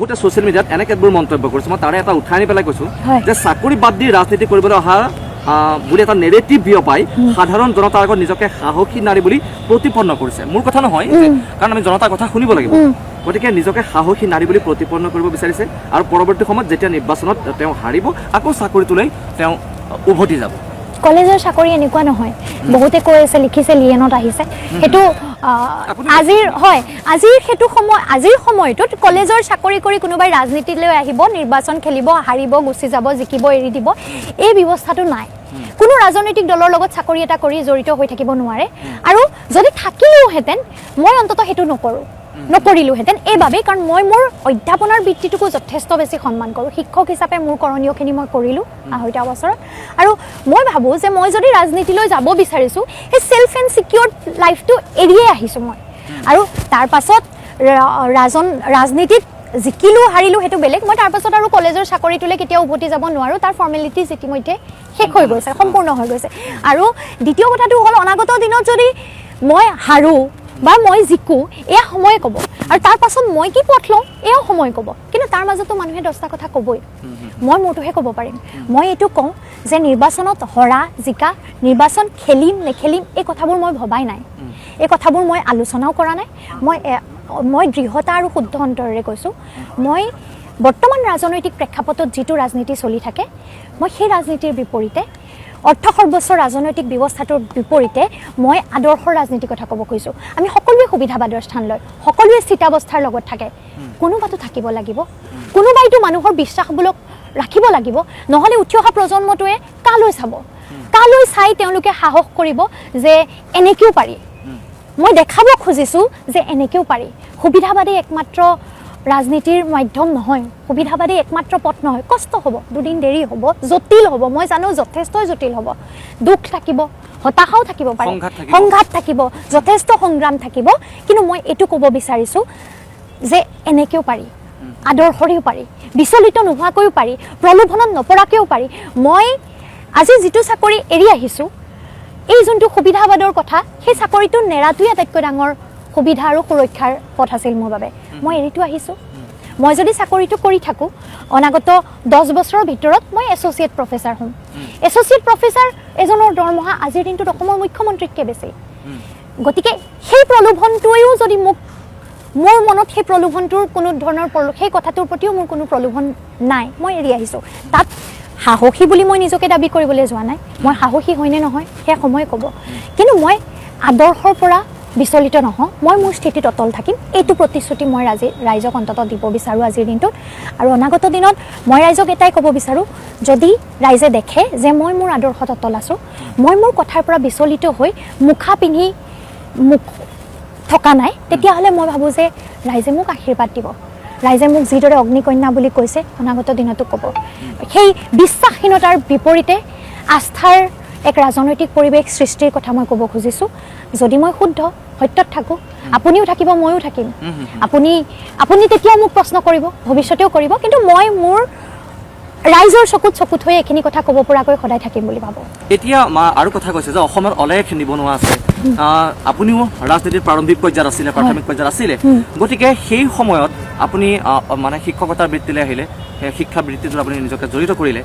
বহুতে ছ'চিয়েল মিডিয়াত এনে কেতবোৰ মন্তব্য কৰিছে, মই তাৰে এটা উঠাই আনি পেলাই কৈছোঁ যে চাকৰি বাদ দি ৰাজনীতি কৰিবলৈ অহা বুলি এটা নেৰেটিভ বিয়পাই সাধাৰণ জনতাৰ আগত নিজকে সাহসী নাৰী বুলি প্ৰতিপন্ন কৰিছে। মোৰ কথা নহয়, কাৰণ আমি জনতাৰ কথা শুনিব লাগিব। গতিকে নিজকে সাহসী নাৰী বুলি প্ৰতিপন্ন কৰিব বিচাৰিছে আৰু পৰৱৰ্তী সময়ত যেতিয়া নিৰ্বাচনত তেওঁ হাৰিব, আকৌ চাকৰিটোলৈ তেওঁ উভতি যাব। কলেজৰ চাকৰি এনেকুৱা নহয়, বহুতে কৈ আছে, লিখিছে, লিয়েনত আহিছে, সেইটো আজিৰ হয়, আজিৰ সেইটো সময়, আজিৰ সময়টোত কলেজৰ চাকৰি কৰি কোনোবাই ৰাজনীতিলৈ আহিব, নিৰ্বাচন খেলিব, হাৰিব, গুচি যাব, জিকিব, এৰি দিব, এই ব্যৱস্থাটো নাই। কোনো ৰাজনৈতিক দলৰ লগত চাকৰি এটা কৰি জড়িত হৈ থাকিব নোৱাৰে। আৰু যদি থাকিলেওহেঁতেন, মই অন্ততঃ সেইটো নকৰোঁ, নকৰিলোহেঁতেন এইবাবেই, কাৰণ মই মোৰ অধ্যাপনাৰ বৃত্তিটোকো যথেষ্ট বেছি সন্মান কৰোঁ। শিক্ষক হিচাপে মোৰ কৰণীয়খিনি মই কৰিলোঁ 2.5 বছৰত। আৰু মই ভাবোঁ যে মই যদি ৰাজনীতিলৈ যাব বিচাৰিছোঁ, সেই ছেল্ফ এণ্ড ছিকিয়ৰ্ড লাইফটো এৰিয়ে আহিছোঁ মই। আৰু তাৰ পাছত ৰাজনীতিত জিকিলোঁ হাৰিলোঁ সেইটো বেলেগ, মই তাৰপাছত আৰু কলেজৰ চাকৰিটোলৈ কেতিয়াও উভতি যাব নোৱাৰোঁ। তাৰ ফৰ্মেলিটিজ ইতিমধ্যে শেষ হৈ গৈছে, সম্পূৰ্ণ হৈ গৈছে। আৰু দ্বিতীয় কথাটো হ'ল, অনাগত দিনত যদি মই হাৰোঁ বা মই জিকোঁ, এয়া সময়ে ক'ব, আৰু তাৰ পাছত মই কি পথ লওঁ এয়াও সময় ক'ব। কিন্তু তাৰ মাজতো মানুহে 10টা কথা ক'বই, মই মোৰটোহে ক'ব পাৰিম। মই এইটো কওঁ যে নিৰ্বাচনত হৰা জিকা, নিৰ্বাচন খেলিম নেখেলিম, এই কথাবোৰ মই ভবাই নাই, এই কথাবোৰ মই আলোচনাও কৰা নাই। মই দৃঢ়তা আৰু শুদ্ধ অন্তৰেৰে কৈছোঁ, মই বৰ্তমান ৰাজনৈতিক প্ৰেক্ষাপটত যিটো ৰাজনীতি চলি থাকে, মই সেই ৰাজনীতিৰ বিপৰীতে, অৰ্থসৰ্বস্ব ৰাজনৈতিক ব্যৱস্থাটোৰ বিপৰীতে মই আদৰ্শৰ ৰাজনীতিৰ কথা ক'ব খুজিছোঁ। আমি সকলোৱে সুবিধাবাদৰ স্থান লয়, সকলোৱে স্থিতাৱস্থাৰ লগত থাকে, কোনোবাতো থাকিব লাগিব, কোনোবাইতো মানুহৰ বিশ্বাসবোৰক ৰাখিব লাগিব, নহ'লে উঠি অহা প্ৰজন্মটোৱে কালৈ চাব, কালৈ চাই তেওঁলোকে সাহস কৰিব যে এনেকৈও পাৰি। মই দেখাব খুজিছোঁ যে এনেকৈও পাৰি। সুবিধাবাদী একমাত্ৰ ৰাজনীতিৰ মাধ্যম নহয়, সুবিধাবাদী একমাত্ৰ পথ নহয়। কষ্ট হ'ব, দুদিন দেৰি হ'ব, জটিল হ'ব, মই জানো যথেষ্টই জটিল হ'ব, দুখ থাকিব, হতাশাও থাকিব পাৰে, সংঘাত থাকিব, যথেষ্ট সংগ্ৰাম থাকিব। কিন্তু মই এইটো ক'ব বিচাৰিছোঁ যে এনেকৈও পাৰি, আদৰ্শৰেও পাৰি, বিচলিত নোহোৱাকৈও পাৰি, প্ৰলোভনত নপৰাকৈও পাৰি। মই আজি যিটো চাকৰি এৰি আহিছোঁ, এই যোনটো সুবিধাবাদৰ কথা, সেই চাকৰিটো নেৰাটোৱে আটাইতকৈ ডাঙৰ সুবিধা আৰু সুৰক্ষাৰ পথ আছিল মোৰ বাবে। মই এৰিটো আহিছোঁ। মই যদি চাকৰিটো কৰি থাকোঁ, অনাগত 10 বছৰৰ ভিতৰত মই এছ'চিয়েট প্ৰফেচাৰ হ'ম। এছ'চিয়েট প্ৰফেচাৰ এজনৰ দৰমহা আজিৰ দিনটোত অসমৰ মুখ্যমন্ত্ৰীতকৈ বেছি। গতিকে সেই প্ৰলোভনটোৱেও যদি মোক, মোৰ মনত সেই প্ৰলোভনটোৰ কোনো ধৰণৰ সেই কথাটোৰ প্ৰতিও মোৰ কোনো প্ৰলোভন নাই, মই এৰি আহিছোঁ। তাত সাহসী বুলি মই নিজকে দাবী কৰিবলৈ যোৱা নাই, মই সাহসী হয়নে নহয় সেয়া সময়ে ক'ব। কিন্তু মই আদৰ্শৰ পৰা বিচলিত নহওঁ, মই মোৰ স্থিতিত অটল থাকিম। এইটো প্ৰতিশ্ৰুতি মই ৰাইজক অন্ততঃ দিব বিচাৰোঁ আজিৰ দিনটোত। আৰু অনাগত দিনত মই ৰাইজক এটাই ক'ব বিচাৰোঁ, যদি ৰাইজে দেখে যে মই মোৰ আদৰ্শত অটল আছোঁ, মই মোৰ কথাৰ পৰা বিচলিত হৈ মুখা পিন্ধি মুখ থকা নাই, তেতিয়াহ'লে মই ভাবোঁ যে ৰাইজে মোক আশীৰ্বাদ দিব। ৰাইজে মোক যিদৰে অগ্নিকন্যা বুলি কৈছে, অনাগত দিনতো ক'ব। সেই বিশ্বাসহীনতাৰ বিপৰীতে আস্থাৰ এক ৰাজনৈতিক পৰিৱেশ সৃষ্টিৰ কথা মই ক'ব খুজিছোঁ। যদি মই শুদ্ধ সত্যত থাকোঁ, আপুনিও থাকিব, ময়ো থাকিম। আপুনি তেতিয়াও মোক প্ৰশ্ন কৰিব, ভৱিষ্যতেও কৰিব, কিন্তু মই মোৰ ৰাইজৰ চকুত চকুত হৈ এইখিনি কথা ক'ব পৰাকৈ সদায় থাকিম বুলি ভাবোঁ। এতিয়া আৰু কথা কৈছে যে অসমত অলেখ নিবনুৱা আছে, আপুনিও ৰাজনীতিৰ প্ৰাৰম্ভিক পৰ্যায়ত আছিলে, প্ৰাথমিক পৰ্যায়ত আছিলে, গতিকে সেই সময়ত আপুনি মানে শিক্ষকতাৰ বৃত্তিলৈ আহিলে, শিক্ষা বৃত্তিটোত আপুনি নিজকে জড়িত কৰিলে,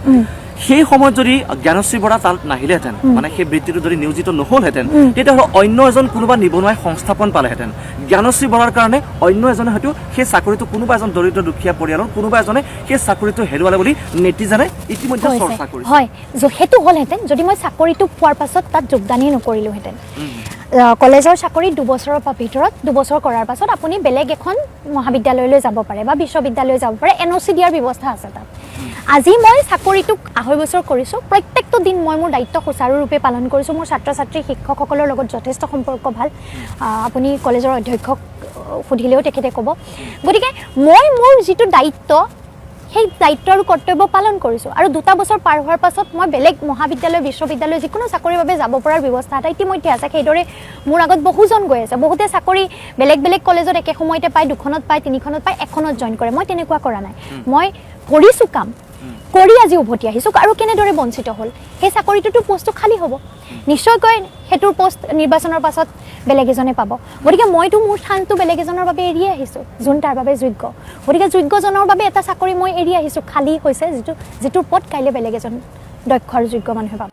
সেই সময়ত যদি জ্ঞানশ্ৰী বৰা তাত নাহিলেহেঁতেন, মানে সেই বৃত্তিটো যদি নিয়োজিত নহ'লহেঁতেন, তেতিয়াহ'লে অন্য এজন কোনোবা নিবনুৱাই সংস্থাপন পালেহেঁতেন। জ্ঞানশ্ৰী বৰাৰ কাৰণে অন্য এজনে হয়তো সেই চাকৰিটো, কোনোবা এজন দৰিদ্ৰ দুখীয়া পৰিয়ালৰ কোনোবা এজনে সেই চাকৰিটো হেৰুৱালে বুলি নেটিজেনে ইতিমধ্যে চৰ্চা কৰিছে। হয়, সেইটো হ'লহেঁতেন যদি মই চাকৰিটো পোৱাৰ পাছত তাত যোগদানেই নকৰিলোহেঁতেন। কলেজৰ চাকৰি 2 বছৰৰ ভিতৰত, 2 বছৰ কৰাৰ পাছত আপুনি বেলেগ এখন মহাবিদ্যালয়লৈ যাব পাৰে বা বিশ্ববিদ্যালয়লৈ যাব পাৰে, এন অ' চি দিয়াৰ ব্যৱস্থা আছে তাত। আজি মই চাকৰিটোক 2.5 বছৰ কৰিছোঁ, প্ৰত্যেকটো দিন মই মোৰ দায়িত্ব সুচাৰুৰূপে পালন কৰিছোঁ। মোৰ ছাত্ৰ ছাত্ৰী শিক্ষকসকলৰ লগত যথেষ্ট সম্পৰ্ক ভাল, আপুনি কলেজৰ অধ্যক্ষক সুধিলেও তেখেতে ক'ব। গতিকে মই মোৰ যিটো দায়িত্ব, সেই দায়িত্ব আৰু কৰ্তব্য পালন কৰিছোঁ। আৰু 2টা বছৰ পাৰ হোৱাৰ পাছত মই বেলেগ মহাবিদ্যালয়, বিশ্ববিদ্যালয় যিকোনো চাকৰিৰ বাবে যাব পৰাৰ ব্যৱস্থা এটা ইতিমধ্যে আছে। সেইদৰে মোৰ আগত বহুজন গৈ আছে, বহুতে চাকৰি বেলেগ বেলেগ কলেজত একে সময়তে পায়, 2খনত পায়, 3খনত পায়, এখনত জইন কৰে। মই তেনেকুৱা কৰা নাই, মই কৰিছোঁ কাম, কৰি আজি উভতি আহিছোঁ আৰু কেনেদৰে বঞ্চিত হ'ল? সেই চাকৰিটোতো পষ্টটো খালী হ'ব নিশ্চয়কৈ, সেইটোৰ পষ্ট নিৰ্বাচনৰ পাছত বেলেগ এজনে পাব। গতিকে মইতো মোৰ স্থানটো বেলেগ এজনৰ বাবে এৰিয়ে আহিছোঁ, যোন তাৰ বাবে যোগ্য। গতিকে যোগ্যজনৰ বাবে এটা চাকৰি মই এৰি আহিছোঁ, খালী হৈছে, যিটোৰ পদ কাইলৈ বেলেগ এজন দক্ষ আৰু যোগ্য মানুহে পাব।